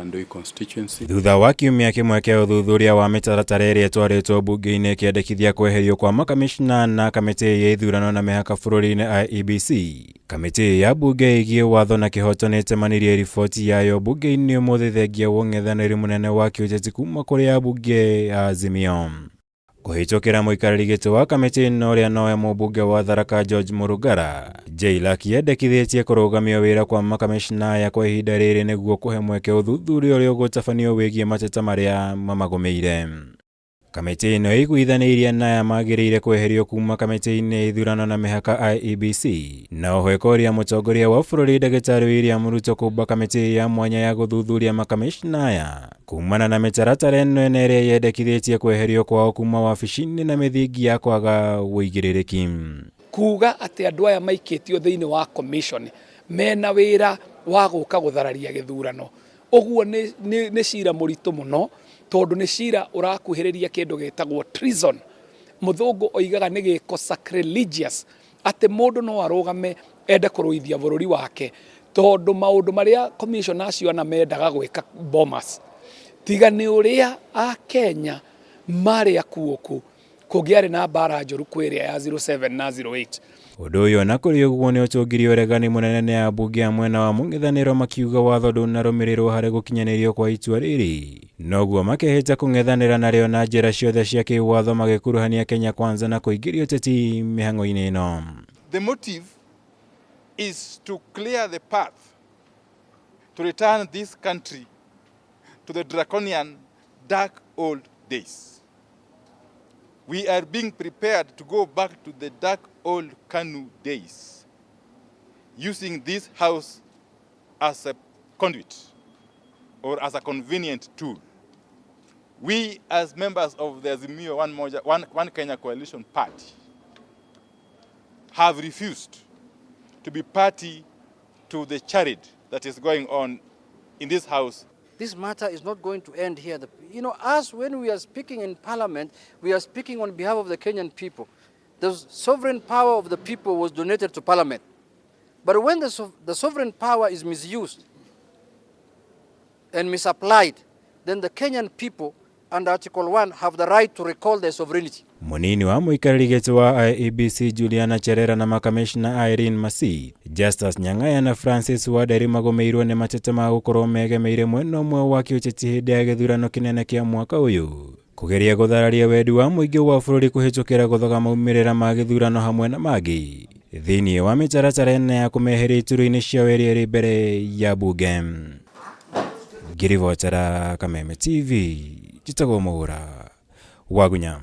Kandui constituency. Thutha wa kiumia kĩmwe kĩa ũthuthuria wa mĩtaratara ĩrĩa ĩtwarĩtwo mbunge-inĩ ĩkĩendekithia kweherio kwa makamishna na kamĩtĩ ya ithurano na mĩhaka bũrũri-inĩ IEBC, kamĩtĩ ya mbunge ĩgiĩ watho na kĩhoto nĩ ĩtemanirie riboti yayo mbunge-inĩ ũmũthĩ thengia wa ũng'ethanĩri mũnene wa kĩũteti kuma kũrĩ ambunge a Azimio. Kũhĩtũkĩra mũikarĩri gĩtĩ wa kamĩtĩ ĩno ũrĩa nowe mũmbunge wa Tharaka George Murugara, JLAC yendekithĩtie kũrũgamio wĩra kwa makamishna aya kwa ihinda rĩrĩ nĩguo kũhe mweke ũthuthuria ũrĩa ũgũtabanio wĩgiĩ mateta marĩa mamagũmĩire. Kamĩtĩ ĩno ĩiguithanĩirie na aya magĩrĩire kweherio kuma kamĩtĩ-inĩ ya ithurano na mĩhaka IEBC, na oho ĩkoria mũtongoria wa bũrũri ndagĩtarĩ William Ruto kũmba kamĩtĩ ya mwanya ya gũthuthuria makamishna aya kumana na mĩtaratara ĩno ĩna ĩrĩa yendekithĩtie kweherio kwao kuma wabici-inĩ na mĩthingi ya kwaga ũigĩrĩrĩki. Kuga atĩ andũ aya maikĩtio thĩinĩ wa commission mena wĩra wa gũka gũthararia gĩthurano, ũguo nĩ cira mũritũ mũno, tondũ nĩ cira ũrakuhĩrĩria kĩndũ gĩtagwo treason. Mũthũngũ oigaga nĩ gĩko sacrilegious, atĩ mũndũ no arũgame ende kũrũithia bũrũri wake, tondũ maũndũ marĩa commission acio ana mendaga gwĩka Bomas, tiga nĩ ũrĩa Akenya marĩ akuũku, kũngĩarĩ na mbara njũru kwĩ ĩrĩa ya 07 na 08. Ũndũ ũyũ ona kũrĩ ũguo nĩ ũtũngirie ũregani mũnene nĩ ambunge a mwena wa mũng'ethanĩro makiuga watho ndũnarũmĩrĩrwo harĩ gũkinyanĩrio kwa itua rĩrĩ, noguo makehĩta kũng'ethanĩra narĩo na njĩra ciothe cia kĩwatho magĩkuruhania Kenya Kwanza na kũingĩria ũteti mĩhang'o-inĩ ĩno. The motive is to clear the path to return this country to the draconian dark old days. We are being prepared to go back to the dark old KANU days, using this house as a conduit or as a convenient tool. We, as members of the Azimio One, Moja, One, One Kenya Coalition Party, have refused to be party to the charade that is going on in this house. This matter is not going to end here. Us, when we are speaking in Parliament, we are speaking on behalf of the Kenyan people. The sovereign power of the people was donated to Parliament. But when the sovereign power is misused and misapplied, then the Kenyan people under Article 1 have the right to recall their sovereignty. Munini wa mũikarĩri gĩtĩ wa IEBC Juliana Cherera na makamishna Irene Masit, Justus Nyang'aya na Francis Wanderi magũmĩirwo nĩ mateta ma gũkorwo megemeire mwena ũmwe wa kĩũteti hĩndĩ ya gĩthurano kĩnene kĩa mwaka ũyũ, kũgeria gũthararia wendi wa mũingĩ wa bũrũri kũhĩtũkĩra gũthoga maumĩrĩra ma gĩthurano hamwe na mangĩ thĩinĩ wa mĩtaratara ĩna ya kũmeheria iturwa-inĩ ciao ĩrĩa ĩrĩ mbere ya mbunge. Ngĩribotera Kameme TV, njĩtagwo Mũgũra Wagunya.